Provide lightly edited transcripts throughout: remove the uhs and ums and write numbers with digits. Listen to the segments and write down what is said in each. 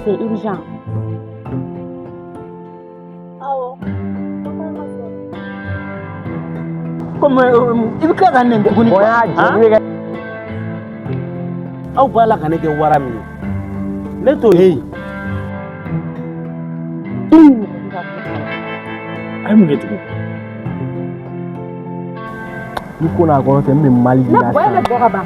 C'est urgent. Awɔ, ko k'an ka sɔrɔ. Comme i bɛ tila ka nɛni tuguni quoi. Bonya joli bɛ kɛ. Aw b'a la ka ne kɛ wara min ye, ne t'o ye. E ni mɔgɔ bɛ ka ko. A ye mun kɛ tugun? Ni ko n'a kɔnɔ tɛ n bɛ Mali Ne de la. bɔ, e bɛ bɔ ka ban.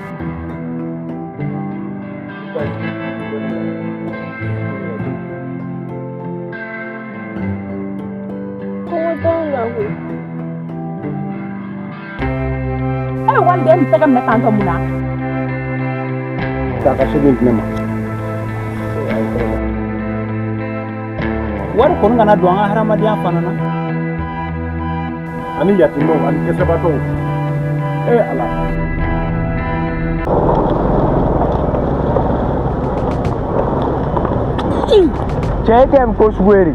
Kɔngɔ t'anw la koyi. E bɛ waliden nin tɛgɛ minɛ k'an tɔ mun na? K'a ka sɛbɛn di ne ma. Wari kɔni kana don an ka hadamadenya fana na. Ani yatimɛw ani dɛsɛbaatɔw. Ee Ala. Cɛ, e tɛ nin ko sugu ye de.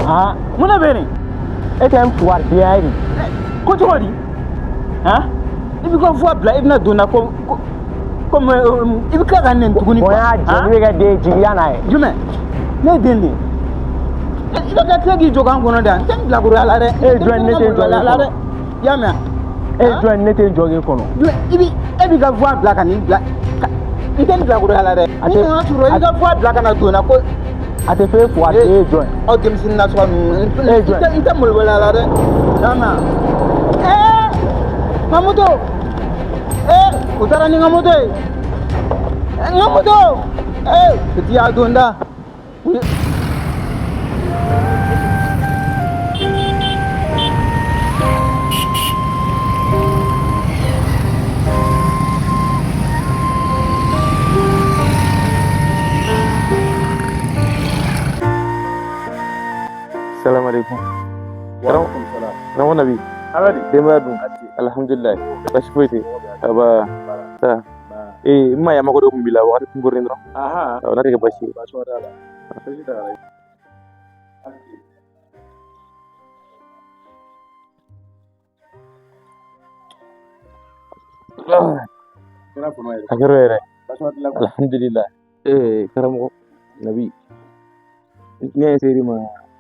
Han, mun de bɛ nin? E tɛ nin fugaridenya ye de. Ko cogo di? Han, i b'i ka voix bila, i bɛna don n na ko comme i bɛ tila ka nɛni tuguni quoi. Bonya joli bɛ kɛ den jigiya n'a ye. Jumɛn? Ne ye den de ye. I bɛ ka tila k'i jɔ k'an kɔnɔ da, n tɛ n bilakoroya la dɛ. E ye jɔn ye, ne tɛ n jɔ la k'e dɛ. kɔnɔ. I y'a mɛn? E ye jɔn ye, ne tɛ n jɔ k'e kɔnɔ. Jumɛn? I bi e b'i ka voix bila ka nin bila n tɛ n bilakoroya la dɛ. A Ni tɛ- nana sɔrɔ i b'i ka voix bila ka na don n na ko A tɛ f'e fugariden, e ye jɔn ye? Aw denmisɛnnin nasuguya ninnu, E ye jɔn ye? n tɛ maloya la dɛ. I y'a mɛn? Ɛɛ, n ka moto! Ee, u taara ni n ka moto ye. N ka moto! Ee, petit y'a don da. Salam alaikum. Waalaikum salam. Karamɔgɔ Nabi. Amadi. Denbaya dun? Alhamdulilayi. Baasi foyi tɛ. Aba. Sa. Ee, n ma ya mako dɔ kun b'i la wagati kunkurunin dɔrɔn. Aha. Awɔ, n'a tɛ kɛ baasi ye. Baasi t'a la. Baasi t'a la. Kɛra kɔnɔ yɛrɛ. A kɛra o yɛrɛ. Baasi t'i la. Alhamdulilayi. Ee, karamɔgɔ Nabi. Ne ye ser'i ma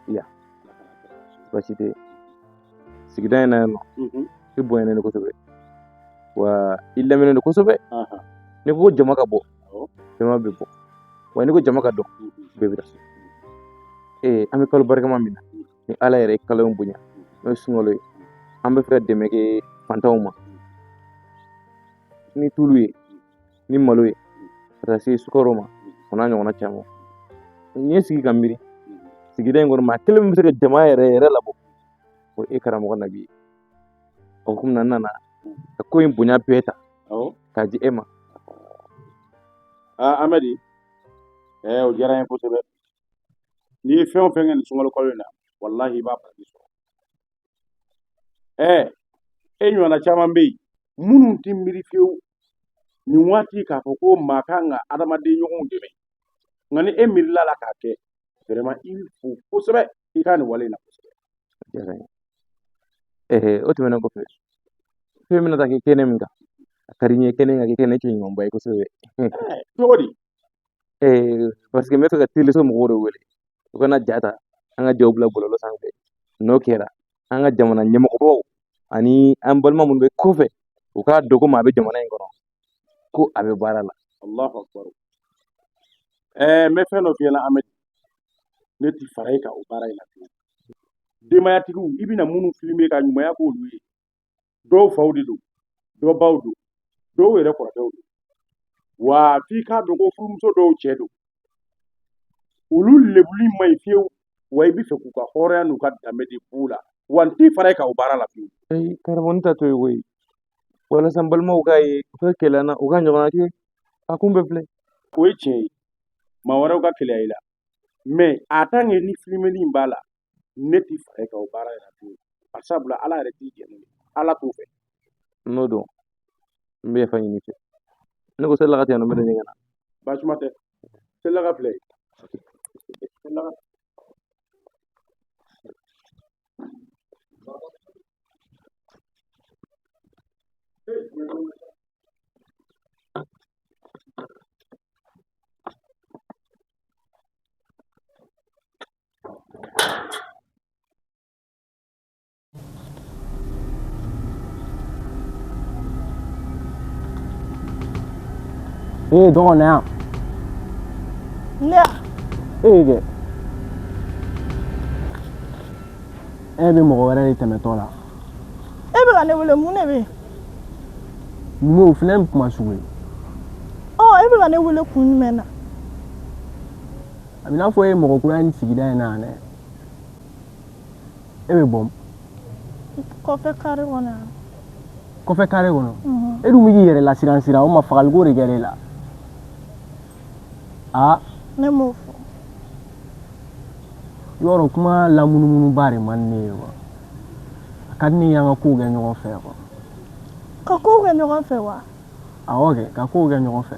yan. Baasi tɛ. Sigida in na yan nɔ, i bonyalen don kosɛbɛ. Wa i lamɛnnen don kosɛbɛ. N'i ko jama ka bɔ, jama bɛ bɔ. Wa n'i ko jama ka dɔn, bɛɛ bɛ taa so. Ee, an bɛ kalo barikama min na, ni Ala yɛrɛ ye kalo in bonya, n'o ye sunkalo ye, an bɛ fɛ ka dɛmɛ kɛ fantanw ma. Ni tulu ye, ni malo ye, ka taa se sukaro ma, o n'a ɲɔgɔnna caman. N ye sigi ka miiri, sigida in kɔnɔ maa kelen min bɛ se ka jama yɛrɛ yɛrɛ labɔ, o ye e karamɔgɔ Nabi ye. O hukumu na, n nana ka ko in bonya bɛɛ ta k'a di e ma. Aa, Amadi, ɛɛ, o diyara n ye kosɛbɛ. N'i ye fɛn o fɛn kɛ nin sunkalo kalo in na, walahi i b'a baraji sɔrɔ. Ɛɛ, e ɲɔgɔnna caman bɛ yen minnu tɛ miiri fiyewu nin waati k'a fɔ ko maa kan ka adamaden ɲɔgɔnw dɛmɛ, nka ni e miirila la k'a kɛ, vraiment i bɛ fo kosɛbɛ i ka nin wale in na kosɛbɛ. Diyara n ye. Ɛɛ, o tɛmɛnen kɔfɛ, fɛn bɛna taa kɛ kɛnɛ min kan, a ka di n ye kɛnɛ ka kɛ kɛnɛ cɛ ɲumanba ye kosɛbɛ. Cogo di? Ee, parce que n bɛ fɛ ka teleso mɔgɔw de wele, u kana ja ta, an ka jaw bila bɔlɔlɔ sanfɛ. N'o kɛra, an ka jamana ɲɛmɔgɔbaw ani an balima minnu bɛ kɔfɛ, u k'a dɔn ko maa bɛ jamana in kɔnɔ, ko a bɛ baara la. Allahu akbar. Ɛɛ, n bɛ fɛn dɔ f'i ɲɛna Amadi, ne ti fara e kan o baara in na fiyewu. Denbayatigiw, i bɛna minnu filmer ka ɲumanya k'olu ye, dɔw faw de don, dɔw baw don, dɔw yɛrɛ kɔrɔkɛw don. Wa f'i k'a dɔn ko furumuso dɔw cɛ don, olu lebuli man ɲi fiyewu. Wa i bɛ fɛ k'u ka hɔrɔnya n'u ka danbe de b'u la, wa n t'i fara e kan o baara la fiyewu. Ayi, karamɔgɔ, n ta to yen koyi. Walasa n balimaw k'a ye, u ka kɛlɛ an na, u ka ɲɔgɔnna kɛ, a kun bɛɛ filɛ. O ye tiɲɛ ye, maa wɛrɛw ka keleya i la, mais en tant que ni filimeli in b'a la, ne t'i fara e kan o baara in na fiyewu. Barisabula Ala yɛrɛ t'i jɛn n'o ye, Ala t'o fɛ. N'o don, n bɛ yafa ɲini i fɛ. Ne ko selila ka tɛmɛ, n bɛ ɲɛgɛn na. Baasuma tɛ, selila ka filɛ. Selila ka. Ee dɔgɔ na yan. Ne ya. E kɛ. E bɛ mɔgɔ wɛrɛ de tɛmɛtɔ la. E bɛ ka ne wele mun de bɛ yen? Mun o filɛ nin kuma sugu ye? Ɔ e bɛ ka ne wele kun jumɛn na? A bɛ n'a fɔ e ye mɔgɔ kura ye nin sigida in na yan dɛ. E bɛ bɔ min? Kɔfɛ kare kɔnɔ yan. Kɔfɛ kare kɔnɔ? E dun bɛ k'i yɛrɛ lasiran siran o ma fagaliko de kɛra e la. Aa. Ne m'o fɔ. I b'a dɔn kuma lamunumunuba de man di ne ye quoi. A ka di ne ye an ka kow kɛ ɲɔgɔn fɛ quoi. Ka kow kɛ ɲɔgɔn fɛ wa? Awɔ kɛ, ka kow kɛ ɲɔgɔn fɛ.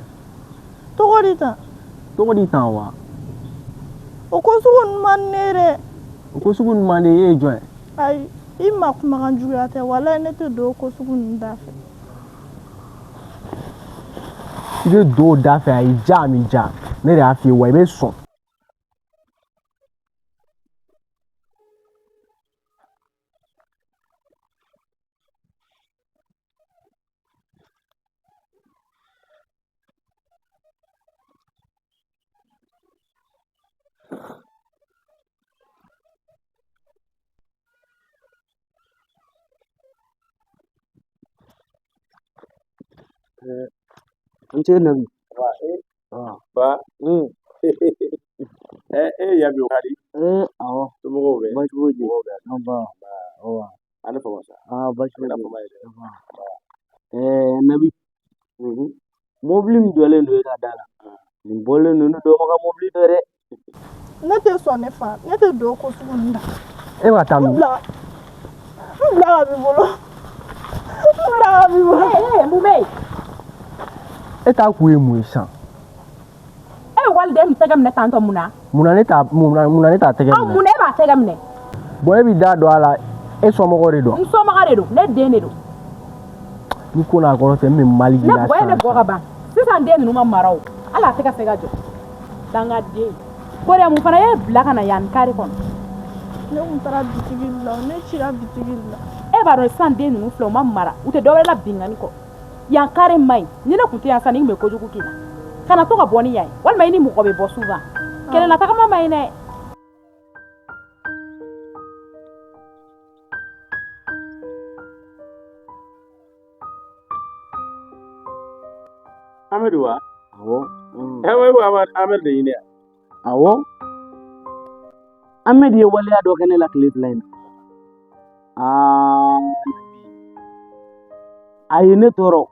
Cogo di tan? Cogo di tan wa? O ko sugu ninnu man di ne ye dɛ. O ko sugu ninnu man di e ye jɔn ye? Ayi, i ma kumakan juguya tɛ walayi ne tɛ don o ko sugu ninnu da fɛ. I bɛ don o da fɛ a y'i diya a m'i diya ne de y'a f'i ye wa i bɛ sɔn. An ce Nabi. Ba. E Yabi o ka di. Awɔ. Somɔgɔw bɛ? Baasi foyi tɛ yen. Nba. Awa. A ni fama sa. Aa baasi foyi A tɛ ni yen. fama ye dɛ. Nabi. Mobili min jɔlen don e ka da la. Nin bɔlen don ne dɔgɔ ka mobili fɛ dɛ. Ne tɛ sɔn ne fa, ne tɛ don o ko sugu ninnu da. E bɛ ka taa min? N bila ka b'i bolo. N bila ka b'i bolo. Ee mun bɛ yen? E t'a kun ye mun ye sisan? E bɛ waliden tɛgɛ minɛ tantɔ mun na? Munna ne t'a munna ne t'a tɛgɛ minɛ? Mun na e b'a tɛgɛ minɛ? Bon e b'i da don a la, e somɔgɔ de don. N somɔgɔ de don, ne den de don. Ni ko n'a kɔrɔ tɛ n bɛ mali k'i la Ne bugɔ e ne bugɔ ka ban. Sisan den ninnu ma mara o. Hali a tɛ ka se ka jɔ. Dangaden. Kɔrɛ mun fana y'e bila ka na yan kare kɔnɔ? Ne kun taara bitigi la, ne cira bitigi la. E b'a dɔn sisan den ninnu filɛ u ma mara, u tɛ dɔwɛrɛ la binkanni kɔ. Yan kare man ɲi. Ni ne kun tɛ yan sisan ni n kun bɛ kojugu k'i la. Kana to ka bɔ ni yan ye. Walima i ni mɔgɔ bɛ bɔ souvent. Kɛlɛlatagama man ɲi dɛ. Amadu wa? Awɔ. E bɛ Amadu de ɲini yan. Awɔ. Amadu ye waleya dɔ kɛ ne la tile fila in na. Aa a ye ne tɔɔrɔ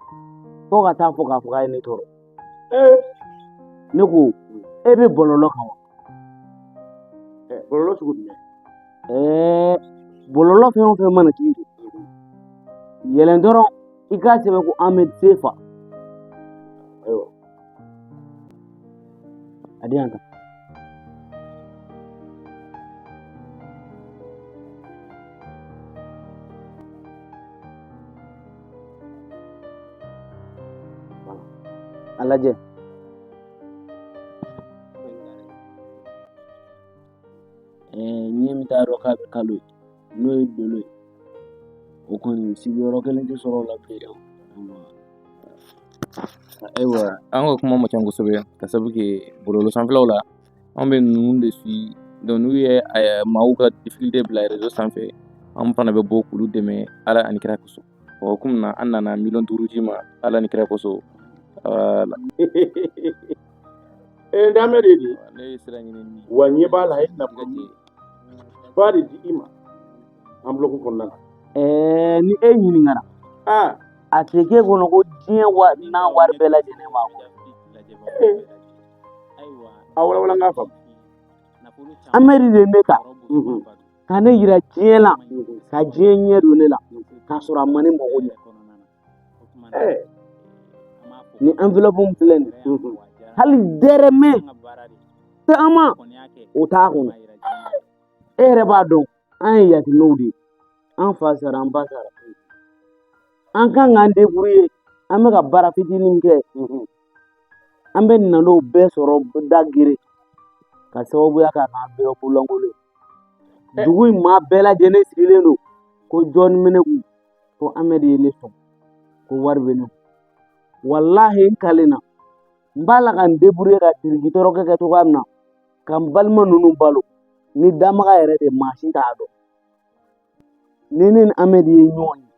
fo ka taa fɔ k'a fɔ k'a ye ne tɔɔrɔ. Ne ko e bɛ bɔlɔlɔ kan wa? Bɔlɔlɔ sugu jumɛn? Bɔlɔlɔ fɛn o fɛn mana k'i kun, yɛlɛn dɔrɔn i k'a sɛbɛn ko Ahmed Sefa. Ayiwa. A di yan tan. A lajɛ. Ɲɛ min t'a dɔn k'a bɛ kalo ye n'o ye dolo ye o kɔni sigiyɔrɔ kelen tɛ sɔrɔ o la bilen dɛ. Ayiwa an ka kuma ma ca kosɛbɛ ka sababu kɛ bɔlɔlɔ sanfɛlaw la an bɛ ninnu de suit donc n'u ye maaw ka difficulté bila réseau sanfɛ an fana bɛ bɔ k'olu dɛmɛ Ala ani kira kosɔn o hukumu na an nana miliyɔn 5 d'i ma Ala ni kira kosɔn. Voilà. N de di. Ne ye sira ɲini ni. Wa ɲɛ b'a la a ye nafolo ba de di i ma enveloppe kɔnɔna na. Ni e ɲininkara. A tɛ k'e kɔnɔ ko diɲɛ n'a wari bɛɛ lajɛlen b'a kɔnɔ. A walawala n k'a faamu. Amadu de ye ne ta ka ne yira diɲɛ la ka diɲɛ ɲɛ don ne la k'a sɔrɔ a ma ne mago ɲɛ. Ni enveloppe min filɛ nin ye hali dɛrɛmɛ taama o t'a kɔnɔ. E yɛrɛ b'a dɔn an ye yatimɛw de ye, an fa sara an ba sara, an kan k'an débrouiller, an bɛ ka baara fitinin min kɛ, an bɛ na n'o bɛɛ sɔrɔ da gere ka sababuya k'a k'an bɛɛ bololankolon ye. Dugu in maa bɛɛ lajɛlen sigilen don ko jɔnni bɛ ne kun, ko Amadu ye ne sɔn, ko wari bɛ ne kun. Walahi n kalen na N b'a la ka n débrouiller ka tiriki tɔrɔkɛ kɛ cogoya min na ka n balima ninnu balo ni damaga yɛrɛ de maa si t'a dɔn. Ni ne ni Amɛdi ye ɲɔgɔn ye,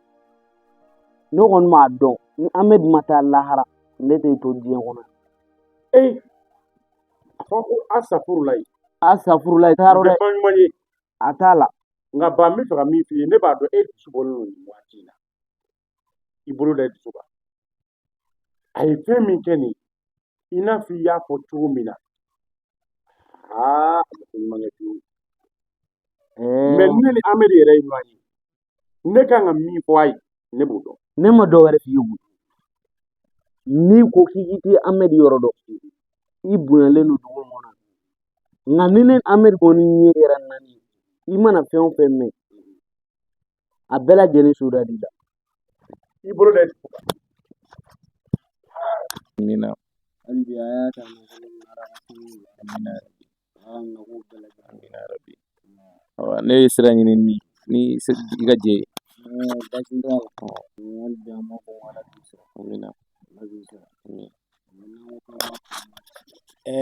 ne kɔni b'a dɔn ni Amɛdi ma taa lahara ne tɛ to diɲɛ kɔnɔ. Ee, a fɔ ko asafurulayi. Asafurulayi t'a rɔ dɛ. O tɛ kuma ɲuman ye. A t'a la. Nka ba, n bɛ fɛ ka min f'i ye, ne b'a dɔn e dusu bɔlen don nin waati in na. I bolo da i dusu kan. A ye fɛn min kɛ nin ye, i n'a fɔ i y'a fɔ cogo min na, aa, a ma ko ɲuman kɛ fiyewu. Mɛ ne ni Amɛdi yɛrɛ ye ɲɔgɔn ye, ne kan ka min fɔ a ye, ne b'o dɔn. Ne ma dɔ wɛrɛ f'i ye koyi. N'i ko k'i tɛ Amɛdi yɔrɔ dɔn, i bonyalen don dugu in kɔnɔ. Nka ni ne ni Amɛdi kɔni ye yɛrɛ naani ye, i mana fɛn o fɛn mɛn, a bɛɛ lajɛlen so da d'i la. I bolo da i dusu kan. Amina. Hali bi a y'a ta nafolo min Ala ka sini wula. Amina. Ala ka nako bɛɛ lajɛlen. Amina rabi. Awa, ne ye sira ɲini ni i ka jɛ ye. Baasi t'a la. Hali bi an b'a fɔ Ala k'i sara. Amina. Ala k'i sara. Amina.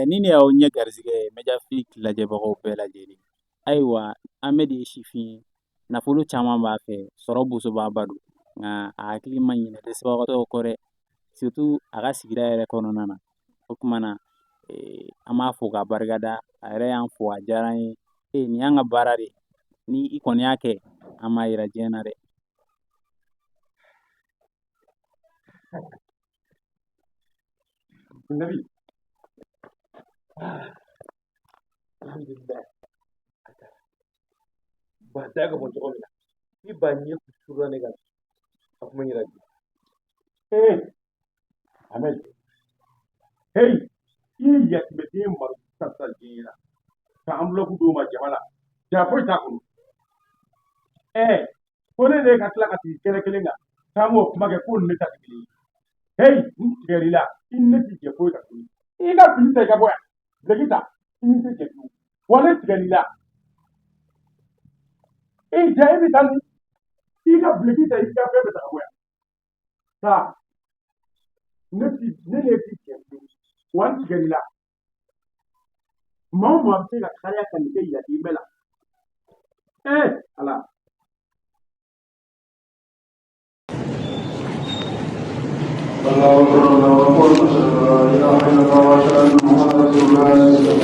Ni ne y'aw ɲɛ garisɛgɛ ye Mediafrique lajɛbagaw bɛɛ lajɛlen. Ayiwa, Amɛdi ye sifin ye, nafolo caman b'a fɛ, sɔrɔ bosobaba don, nka a hakili ma ɲinɛ dɛsɛbagatɔw kɔ dɛ, surtout a ka sigida yɛrɛ kɔnɔna na. O tuma na, an b'a fo k'a barikada, a yɛrɛ y'an fo, a diyara an ye. Nin y'an ka baara de ye, ni i kɔni y'a kɛ, an b'a yira diɲɛ na dɛ. Nabi. Alhamdulillah. Ba da ka bon cogo min na. I ba ɲɛ kusura ne kan. A kuma yira bi. Ee, Ahmed. Hey, i ye yatimɛden maro sisan sisan diɲɛ na. Ka enveloppe d'o ma jama la. Ja foyi t'a kɔnɔ. Ko ne de ka tila ka sigi kɛnɛ kelen kan. K'an k'o kuma kɛ ko ni ne ta tɛ kelen ye. Hey, n tigɛr'i la. I ni ne t'i jɛ foyi kan tuguni. I ka fini ta i ka bɔ yan. Duloki ta. I ni ne tɛ jɛ fiyewu. Wa ne tigɛr'i la. E ja e bɛ taa ni i ka duloki ta i ka fɛn bɛɛ ta ka bɔ yan. Taa. Ne ti ne ne ti jɛ fiyewu. Wa n tigɛr'i la. Maa o maa bɛ se ka kariya ka nin kɛ yatimɛ la. Ala. الله أكبر الله أكبر أشهد أن لا إله إلا الله وأشهد أن محمدا رسول الله حي على الصلاة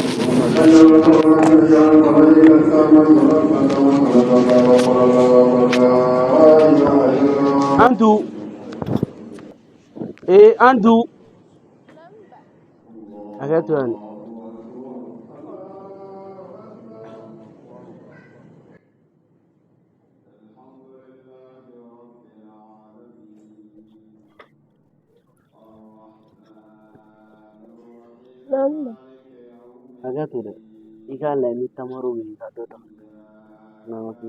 حي على الفلاح Antu. Eh, Antu. Hakɛ to yan. Hakɛ to dɛ, i k'a lajɛ ni tamaro bɛ yen ka dɔ ta. N'an ka to.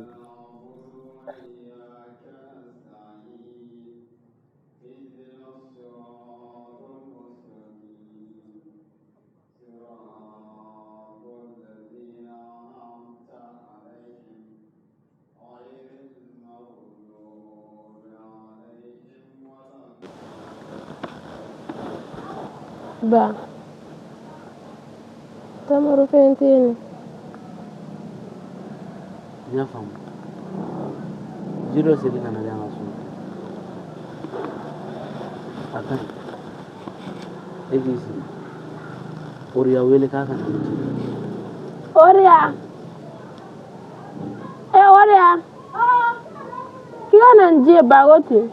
Ba, tamaro fɛn tɛ yen nɔ. N y'a faamu. Ji dɔ sigi ka na di an ka so. A ka ɲi. E k'i sigi. Oriya wele k'a ka na ni ji ye. Oriya. Oriya. K'i ka na ni ji ye ba ko ten.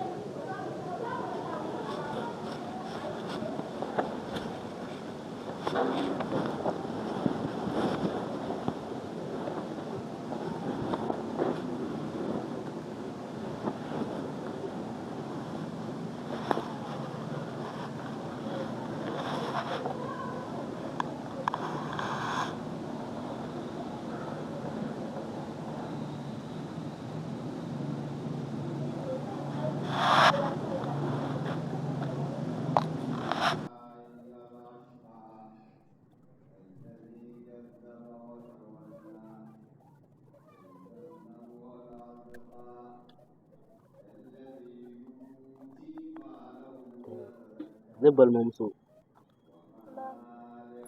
Ne balimamuso,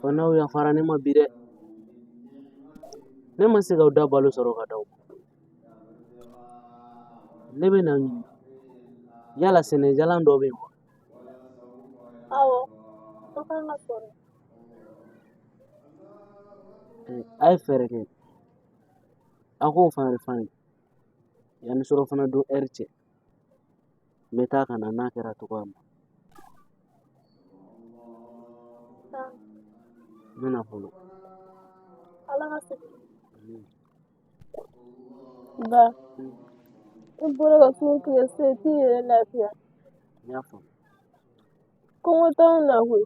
Fo n'aw yafara ne ma bi dɛ. Ne ma se k'aw da balo sɔrɔ ka d'aw ma. Ne bɛ n'aw ɲininka, yala sɛnɛjalan dɔ bɛ yen wa? Awɔ, o kan ka sɔrɔ. A ye fɛɛrɛ kɛ a k'o fana fani yanni surɔfana dun ɛri cɛ. N bɛ taa ka na n'a kɛra cogoya min na. N bɛ na fɔlɔ. Ala ka segin. Ba, i bɔra ka sun tigɛ sisan i t'i yɛrɛ lafiya. N y'a faamu. Kɔngɔ t'anw na koyi.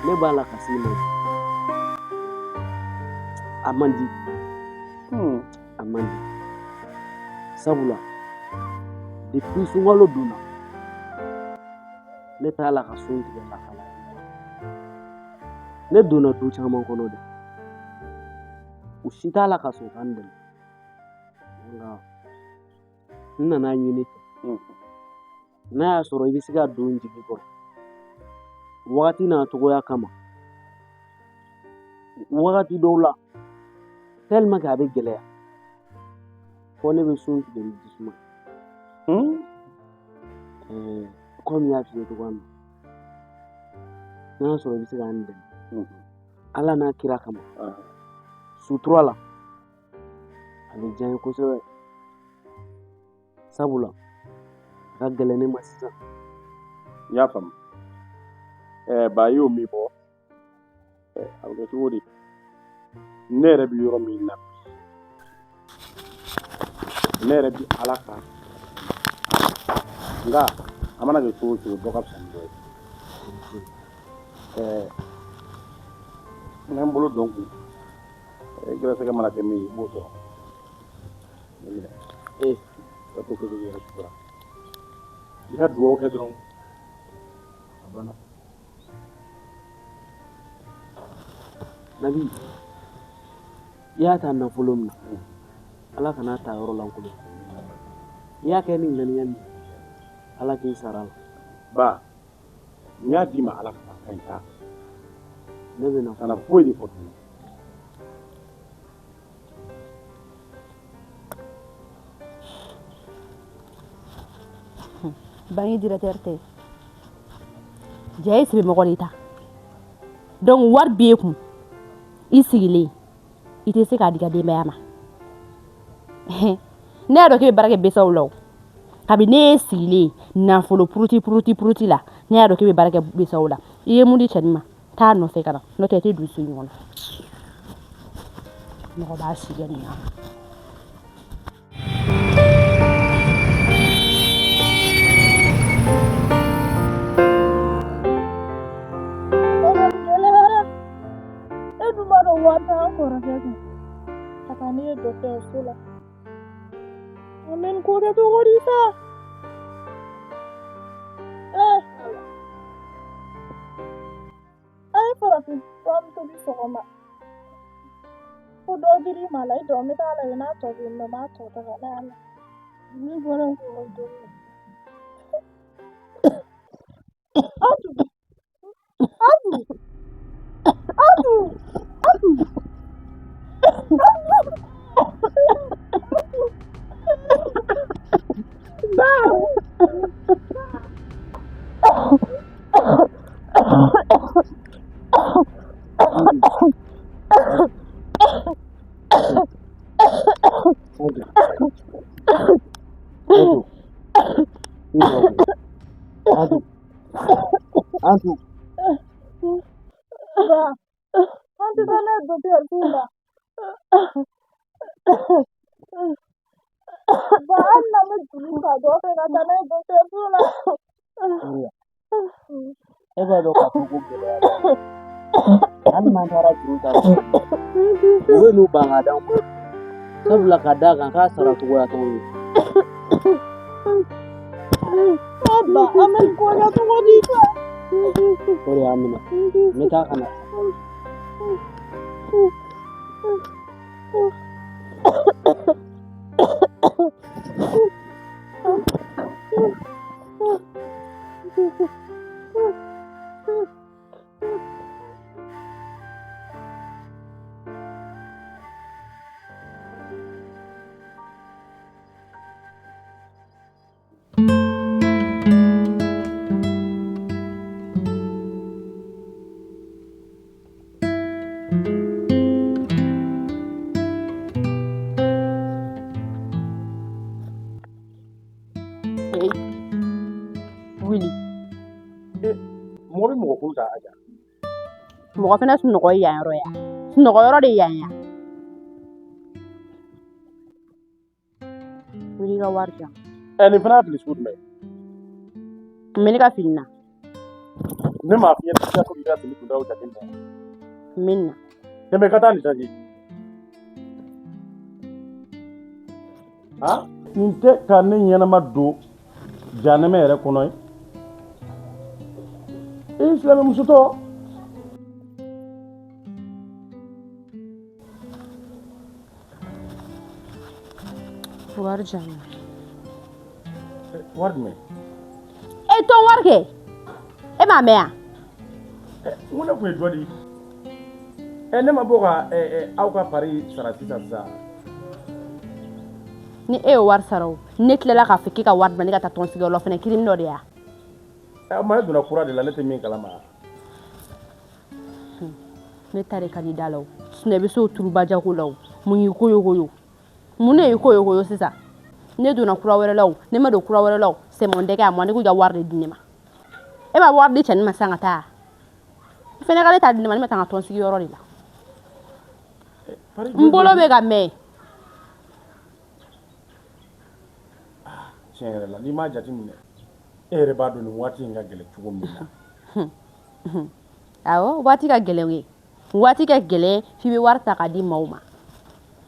Ne b'a la ka s'i ma a man di, a man di, sabula depuis sunkalo donna ne t'a la ka sun tigɛ lahalaya. Ne donna du caman kɔnɔ dɛ, u si t'a la ka sɔn ka n dɛmɛ, nka n nana ɲini fɛ n'a y'a sɔrɔ i bɛ se ka don n jigi kɔrɔ wagati n'a cogoya kama. Wagati dɔw la tellement que a bɛ gɛlɛya fo ne bɛ sun tigɛ ni jisuma ye. Komi n y'a f'i ye cogoya min na, n'a y'a sɔrɔ i bɛ se k'an dɛmɛ Ala n'a kira kama sutura la, a bɛ diya n ye kosɛbɛ, sabula a ka gɛlɛn ne ma sisan. N y'a faamu. Ba y'o min fɔ, a bɛ kɛ cogo di? Ne yɛrɛ bɛ yɔrɔ min na bi, ne yɛrɛ bɛ Ala kan, nka a mana kɛ cogo o cogo, dɔ ka fisa ni dɔ ye. N bɛ n bolo don n kun, e gɛrɛsɛgɛ mana kɛ min ye, i b'o sɔrɔ. Ee, ka to kɛ yɛrɛ sutura, i ka dugawu kɛ dɔrɔn, a banna. Nabi, i y'a ta nafolo min na, Ala kana ta yɔrɔ lankolon. I y'a kɛ ni ŋaniya min ye, Ala k'i sara la. Ba, n y'a d'i ma Ala kama, ka ɲi taa. Ne bɛ na. Kana foyi de fɔ tuguni. Banque directeur tɛ ja ye sɛbɛmɔgɔ de ta, donc wari b'e kun, i sigilen i tɛ se k'a di ka denbaya ma. Ne y'a dɔn k'e bɛ baara kɛ BCEAO la o, kabini ne ye sigilen nafolo puruti puruti puruti la, ne y'a dɔn k'e bɛ baara kɛ BCEAO la. I ye mun di cɛnin ma, taa nɔfɛ ka na, n'o tɛ i tɛ don so in kɔnɔ. Mɔgɔ b'a si kɛ nin na. E dun b'a dɔn wari t'an kɔrɔkɛ kun ka taa ne ye dɔgɔtɔrɔso la. An bɛ nin ko kɛ cogo di sa? A ye farafin fura min tobi sɔgɔma, ko dɔ dir'i ma la, i jɔ n bɛ taa lajɛ n'a tɔ bɛ yen nɔ, n b'a tɔ ta ka d'a ma. Ne bɔra n kɔrɔ don min. Atu! Atu! Atu! Atu! Ba! Antu. I jɔ. Antu. Antu. Ba, an tɛ taa n'a ye dɔgɔtɔrɔso la. Ba, hali n'an bɛ juru ta dɔ fɛ ka taa n'a ye dɔgɔtɔrɔso la. Maria, e b'a dɔn k'a fɔ ko gɛlɛya b'a la. Hali n'an taara juru ta u bɛ n'u ban k'a d'anw ma. Sabula ka d'a kan k'a sara cogoya t'anw ye. Ba, an bɛ nin ko kɛ cogo di sa? O de y'a minɛ. N bɛ taa ka na. Hey, wuli. Mɔgɔ bɛ mɔgɔ kun ta Aja. Mɔgɔ fana sunɔgɔ ye yan yɔrɔ ya. Sunɔgɔ yɔrɔ de yan ya. Wuli ka wari di yan. Ɛ nin fana y'a fili sugu jumɛn ye? Mun bɛ ne ka fini na? Ne m'a f'i ɲɛna k'i ka to k'i ka fini dontaw jateminɛ. Mun bɛ nin na? Tɛmɛ i ka taa nin changer. Han? Nin tɛ ka ne ɲɛnama don jahanɛmɛ yɛrɛ kɔnɔ ye. E silamɛmusotɔ. Wari di yan. Wari jumɛn? E tɔn wari kɛ. E m'a mɛn yan? N ko ne tun ye jɔ di? Ɛ ne ma bɔ ka aw ka pari sara sisan sisan. Ni e ye wari sara o, ne tilala k'a fɔ k'e ka wari di ma ne ka taa tɔn sigiyɔrɔ la fɛnɛ crime dɔ de ya. Ɛ o ma e donna kura de la ne tɛ min kalama. Ne ta de ka di da la o. Sinon i bɛ se o turuba jago la o. Mun y'i koyokoyo? Mun de y'i koyokoyo sisan? Ne donna kura wɛrɛ la o, ne ma don kura wɛrɛ la o, c'est mon dégât à moi, ne ko i ka wari de di ne ma. E ma wari di cɛnin ma sisan ka taa. I fɛnɛ ka ne ta di ne ma, ne ma taa n ka tɔn sigiyɔrɔ de la. N bolo bɛ ka mɛn. Tiɲɛ yɛrɛ la n'i m'a jateminɛ e yɛrɛ b'a dɔn nin waati in ka gɛlɛn cogo min na. Awɔ, waati ka gɛlɛn ye. Waati ka gɛlɛn f'i bɛ wari ta k'a di maaw ma.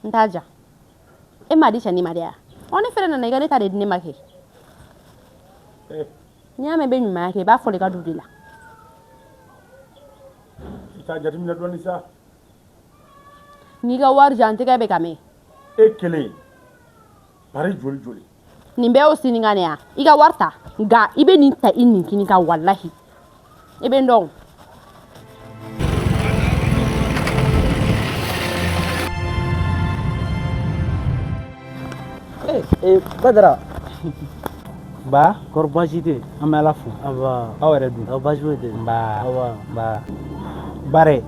N t'a jan. E m'a di cɛnin ma de ya? Ɔ ne fɛnɛ nana i ka ne ta de di ne ma kɛ. N'i y'a mɛn i bɛ ɲumanya kɛ i b'a fɔ de i ka du de la. I t'a jateminɛ dɔɔni sa. N'i ka wari di yan n tɛgɛ bɛ ka mɛn. E kelen pari joli joli. Nin bɛɛ y'o sinikan de ya. I ka wari ta nka i bɛ nin ta i nin kini kan walahi. I bɛ n dɔn. Badara. Ba. Kɔri baasi tɛ? An bɛ Ala fo. Aba. Aw yɛrɛ dun? Aw baasi foyi tɛ. Nba. Aba. Nba. Bare.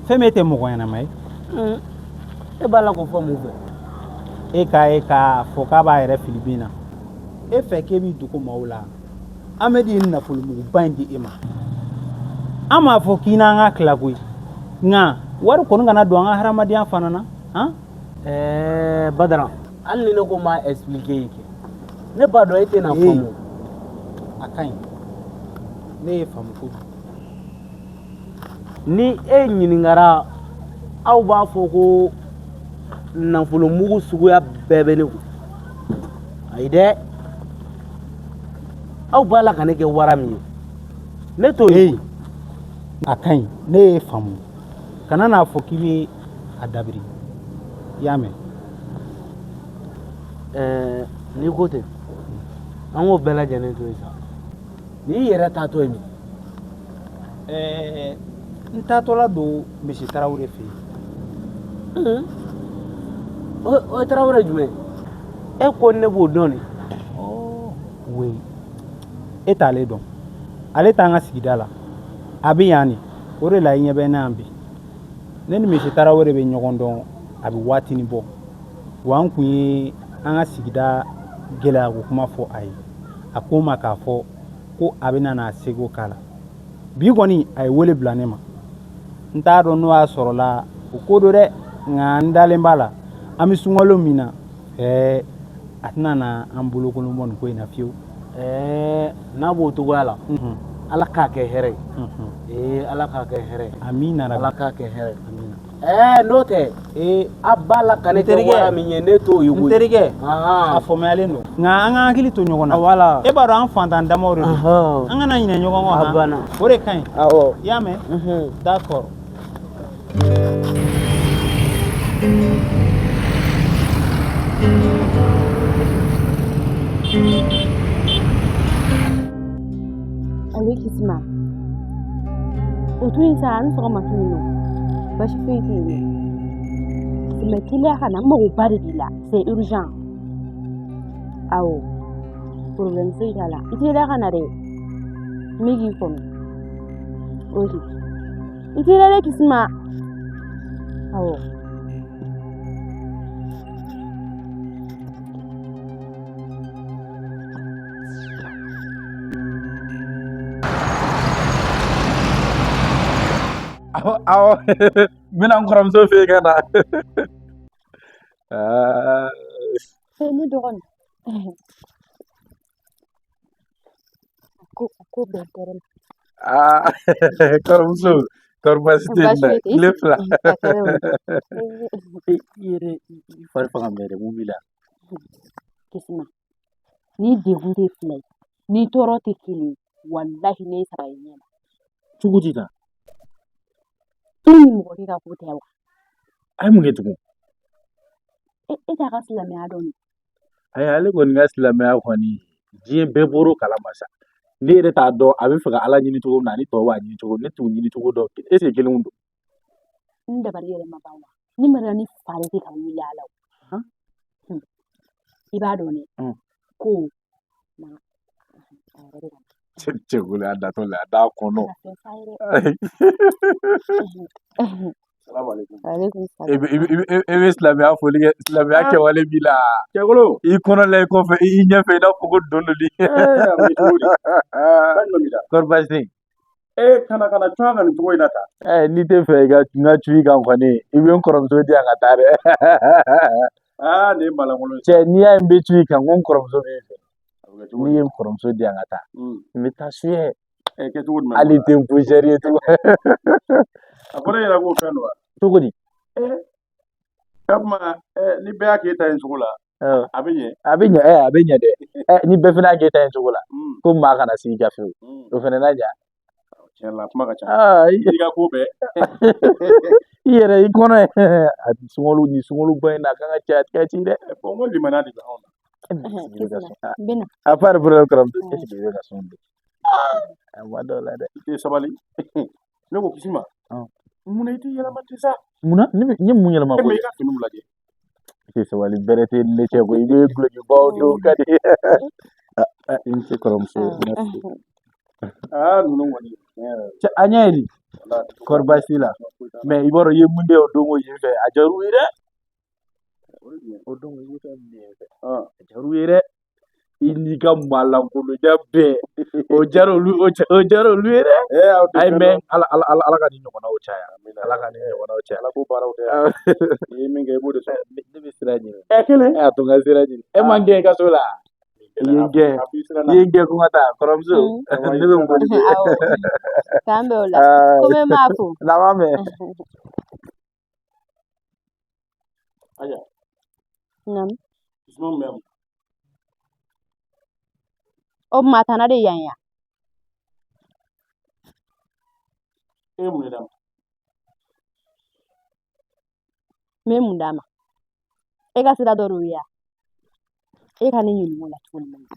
Fɛn min e tɛ mɔgɔ ɲɛnama ye. E b'a la k'o fɔ mun fɛ? E k'a ye k'a fɔ k'a b'a yɛrɛ fili bin na. E fɛ k'e b'i dogo maaw la. Amedi ye nafolomuguba in di e ma. An m'a fɔ k'i n'an ka tila koyi. Nka wari kɔni kana don an ka hadamadenya fana na. Han? Ɛɛ Badara, hali ni ne ko n b'a expliquer ye kɛ, ne b'a dɔn e tɛna faamu. A ka ɲi. Ne ye faamu kojugu. Ni e ɲininkara, aw b'a fɔ ko nafolomugu suguya bɛɛ bɛ ne kun. Ayi dɛ, aw b'a la ka ne kɛ wara min ye, ne t'o ye. A ka ɲi, ne ye faamu. Kana n'a fɔ k'i bɛ a dabiri. I y'a mɛn? Ɛɛ n'i ko ten, an k'o bɛɛ lajɛlen to yen sa. N'i yɛrɛ taatɔ ye min? Ɛɛ n taatɔla don Misi Tarawele fɛ yen. O ye Tarawele jumɛn ye? E ko ne b'o dɔn de. Oui. E t'ale dɔn. Ale t'an ka sigida la. A bɛ yan de. O de la i ɲɛ bɛ ne yan bi. Ne ni Misi Tarawele bɛ ɲɔgɔn dɔn a bɛ waatinin bɔ. Wa an kun ye An ka sigida gɛlɛya ko kuma fɔ a ye. A ko n ma k'a fɔ ko a bɛna n'a seko k'a la. Bi kɔni a ye wele bila ne ma. N t'a dɔn n'o y'a sɔrɔla o ko don dɛ, nka n dalen b'a la an bɛ sunkalo min na, ɛɛ a tɛna na an bolokolon bɔ nin ko in na fiyewu. Ɛɛ n'a b'o cogoya la, Ala k'a kɛ hɛrɛ ye. Ee Ala k'a kɛ hɛrɛ ye. Amina rabi. Ala k'a kɛ hɛrɛ ye. Amina. Ɛɛ n'o tɛ. Ee a b'a la ka ne kɛ wara min ye, ne t'o ye koyi. N terikɛ, a faamuyalen don, nka an ka hakili to ɲɔgɔn na. Wala. E b'a dɔn an fantan damaw de don. An kana ɲinɛ ɲɔgɔn kɔ. A banna. O de ka ɲi. Awɔ. I y'a mɛn? D'accord. Ale Kisima, o to yen sa, ni sɔgɔma tun yen nɔ, baasi foyi tɛ yen nɔ. Kisima, teliya ka na, n magoba de b'i la, c'est urgent. Awɔ, problème foyi t'a la, i teliya ka na dɛ, n bɛ k'i kɔnɔ. Ok, i teliya dɛ Kisima. Awɔ. Awɔ, awɔ, n bɛna n kɔrɔmuso fɛ yen ka na. Aa. Ne dɔgɔnin. Ko bɛɛ tɔɔrɔ ma. Aa, kɔrɔmuso, kɔri baasi tɛ yen dɛ, tile fila. I yɛrɛ i fari faga bɛ dɛ, mun b'i la? Kisima, ni degun tɛ fila ye, ni tɔɔrɔ tɛ kelen ye, walahi ne ye saba ye ɲɛ na. Cogo di tan? I ni mɔgɔ tɛ ka ko tɛ wa? A ye mun kɛ tugun? E t'a ka silamɛya dɔn. Ayi, ale kɔni ka silamɛya kɔni, diɲɛ bɛɛ bɔr'o kalama sa. Ne yɛrɛ t'a dɔn a bɛ fɛ ka Ala ɲini cogo min na ani tɔw b'a ɲini cogo min, ne t'u ɲini cogo dɔn. Est ce que kelenw don? N dabali yɛrɛ ma ban wa? Ne ma ni fa de tɛ ka wuli a la o. I b'a dɔn dɛ. Ko na a yɛrɛ bɛ ka na. Cɛkolo a datɔ la, a d'a kɔnɔ. Ka fɛn f'a ye dɛ. Aleykum salam. E bɛ silamɛya foli kɛ, silamɛya kɛwale b'i la. Cɛkolo. I kɔnɔ la, i kɔfɛ, i ɲɛfɛ, i n'a fɔ ko don dɔ di. A bɛ cogo di? Ba jumɛn b'i la? Kɔri baasi tɛ yen? E kana kana cun a kan nin cogo in na tan. N'i tɛ fɛ i ka n ka cu i kan kɔni, i bɛ n kɔrɔmuso di yan ka taa dɛ. Aa, nin ye malankolon ye. Cɛ, n'i y'a ye n bɛ cu i kan, ko n kɔrɔmuso b'i fɛ. N'i ye n kɔrɔmuso di yan ka taa, n bɛ taa suyɛ. Kɛ cogo jumɛn? Hali tɛ n poussière ye tugun. A fɔra e ɲɛna k'o fɛn don wa? Cogo di? O tuma ni bɛɛ y'a k'e ta in cogo la, a bɛ ɲɛ. A bɛ ɲɛ, a bɛ ɲɛ dɛ. Ni bɛɛ fana y'a k'e ta in cogo la, ko maa kana sigi i ka fiyewu. O fana n'a ja. Tiɲɛ la, kuma ka ca. I ka ko bɛɛ. I yɛrɛ i kɔnɔ ye. A sunkalo, nin sunkaloba in na, a kan ka caya ka ci dɛ. Bon, n ko limaniya de bɛ anw na. N bɛ na. A pas de problème kɔrɔmuso. Est ce que i bɛ ka sun don? A ma dɔw la dɛ. I tɛ sabali. Ne ko Kisima. Munna i tɛ yɛlɛma ten sa? Munna? Ne bɛ n ye mun yɛlɛma E ma koyi? i ka finiw lajɛ. I tɛ sabali, bɛrɛ tɛ ne cɛ koyi. I bɛ dulokibaw don ka di. I ni ce kɔrɔmuso. Merci. Aa, ninnu kɔni. Cɛ, a ɲɛ ye di? Kɔri baasi t'i la? Mais i b'a dɔn i ye mun di o don ko yen fɛ, a diyar'u ye dɛ. O don i ye fɛn min di yen fɛ, a diyar'u ye dɛ. I n'i ka malankolonja bɛɛ, o diyara olu, o diyara olu ye dɛ. Ayi, mais Ala Ala Ala Ala ka nin ɲɔgɔnnaw caya. Ala ka nin ɲɔgɔnnaw caya. Ala k'o baaraw kɛ. I ye min kɛ, i b'o de sɔrɔ. Ne bɛ sira ɲini. Kelen. A to n ka sira ɲini. E ma n gɛn i ka so la. I ye n gɛn. I ye n gɛn ko n ka taa kɔrɔmuso. Ne bɛ n boli. Awɔ. K'an bɛn o la. Ko n bɛ m'a fo. Laban mɛn. Aja. Naamu. Kisima mun bɛ yan? O tuma a tana de yan ya. E ye mun de d'a ma? N bɛ mun d'a ma? E ka sira dɔ de y'o ye wa? E ka ne ɲininka o la tuguni.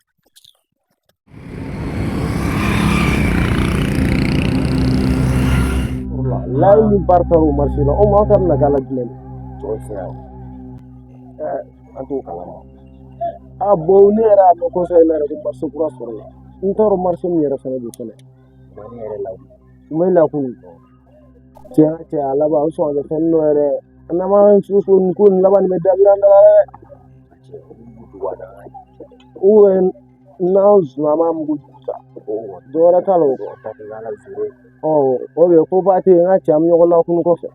Layi ni barika o marché la, o ma aw ta bɛna k'a la jumɛn de? An t'o kalama. A bon, ne yɛrɛ y'a mɛn kɔsɔ in na yɛrɛ ko marché kura sɔrɔ la. N t'a dɔn marché min yɛrɛ fɛnɛ don fɛnɛ. Ne yɛrɛ la. U ma lakunu. Cɛ cɛ, a laban a bɛ sɔn ka kɛ fɛn dɔ yɛrɛ. N'an m'an so so nin ko nin laban nin bɛ dabila an da la dɛ. jugu a n'an ou bien n'an zunna an b'a mugu jugu ta dɔ wɛrɛ t'a la o ta kɛ k'a la zero ye ɔ ok ko ba tɛ yen n ka cɛ an bɛ ɲɔgɔn lakunu kɔfɛ.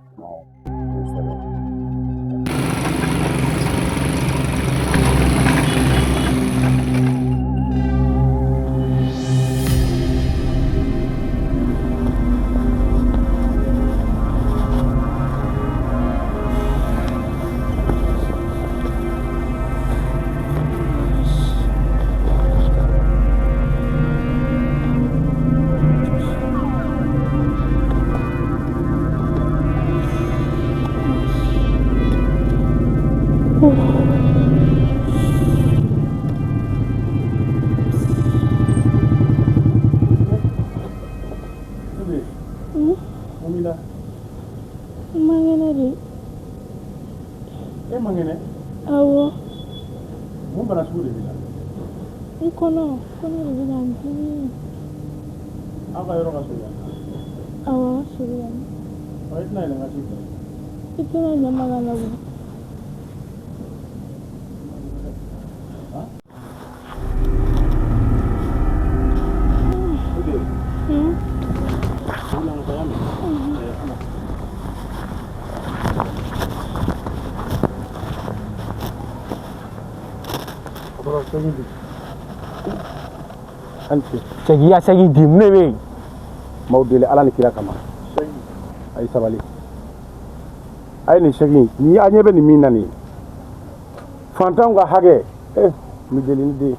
N man kɛnɛ de. E man kɛnɛ? Awɔ. Mun bana sugu de b'i la? N kɔnɔ de bɛ ka n dimi. Aw ka yɔrɔ ka surun yan? Awɔ, a ka surun yan. Ɔ i tɛna yɛlɛ n ka t'i bila? I tɛna ɲɛ ma ka labɔ. Cɛ k'i ka sɛki di mun de bɛ yen m'aw deli ala ni kira kama a ye sabali a ye nin sɛki ni a ɲɛ bɛ nin min na nin ye fantanw ka hakɛ n bɛ deli ni den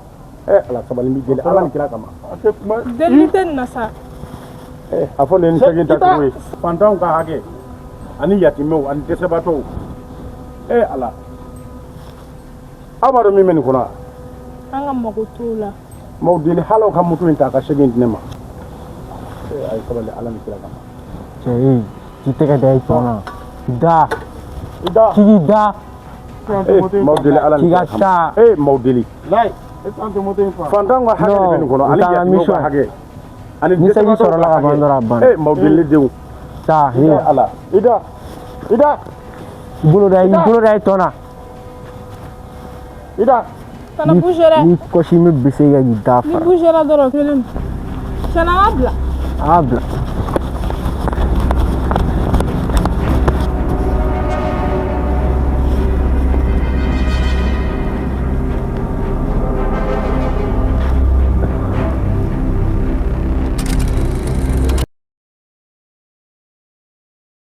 ala sabali n bɛ deli ala ni kira kama deli tɛ nin na sa a fɔ nin ye nin sɛki ta cogo ye fantanw ka hakɛ ani yatimɛw ani dɛsɛbaatɔw ala aw b'a dɔn min bɛ nin kɔnɔ wa an ka mago t'o la m'aw deli hali aw ka moto in ta a ka sɛki in di ne ma a ye sabali ala ni kira kama cɛ ee k'i tɛgɛ da i tɔn na da i da k'i k'i da m'aw deli ala ni kira k'i ka taa m'aw deli fantanw ka hakɛ de bɛ nin kɔnɔ ani yatimɛw ka hakɛ ani ni sɛki dɛsɛbaatɔw sɔrɔla ka ka ban hakɛ dɔrɔn a banna m'aw deli ne denw taa i da ala i da i da i bolo da i bolo da i tɔn na i da Kana bouger dɛ. Ni kɔsi min bɛ se ka k'i da Ni fara bougera dɔrɔn kelen don. Tiɲɛna an k'a bila. A bila.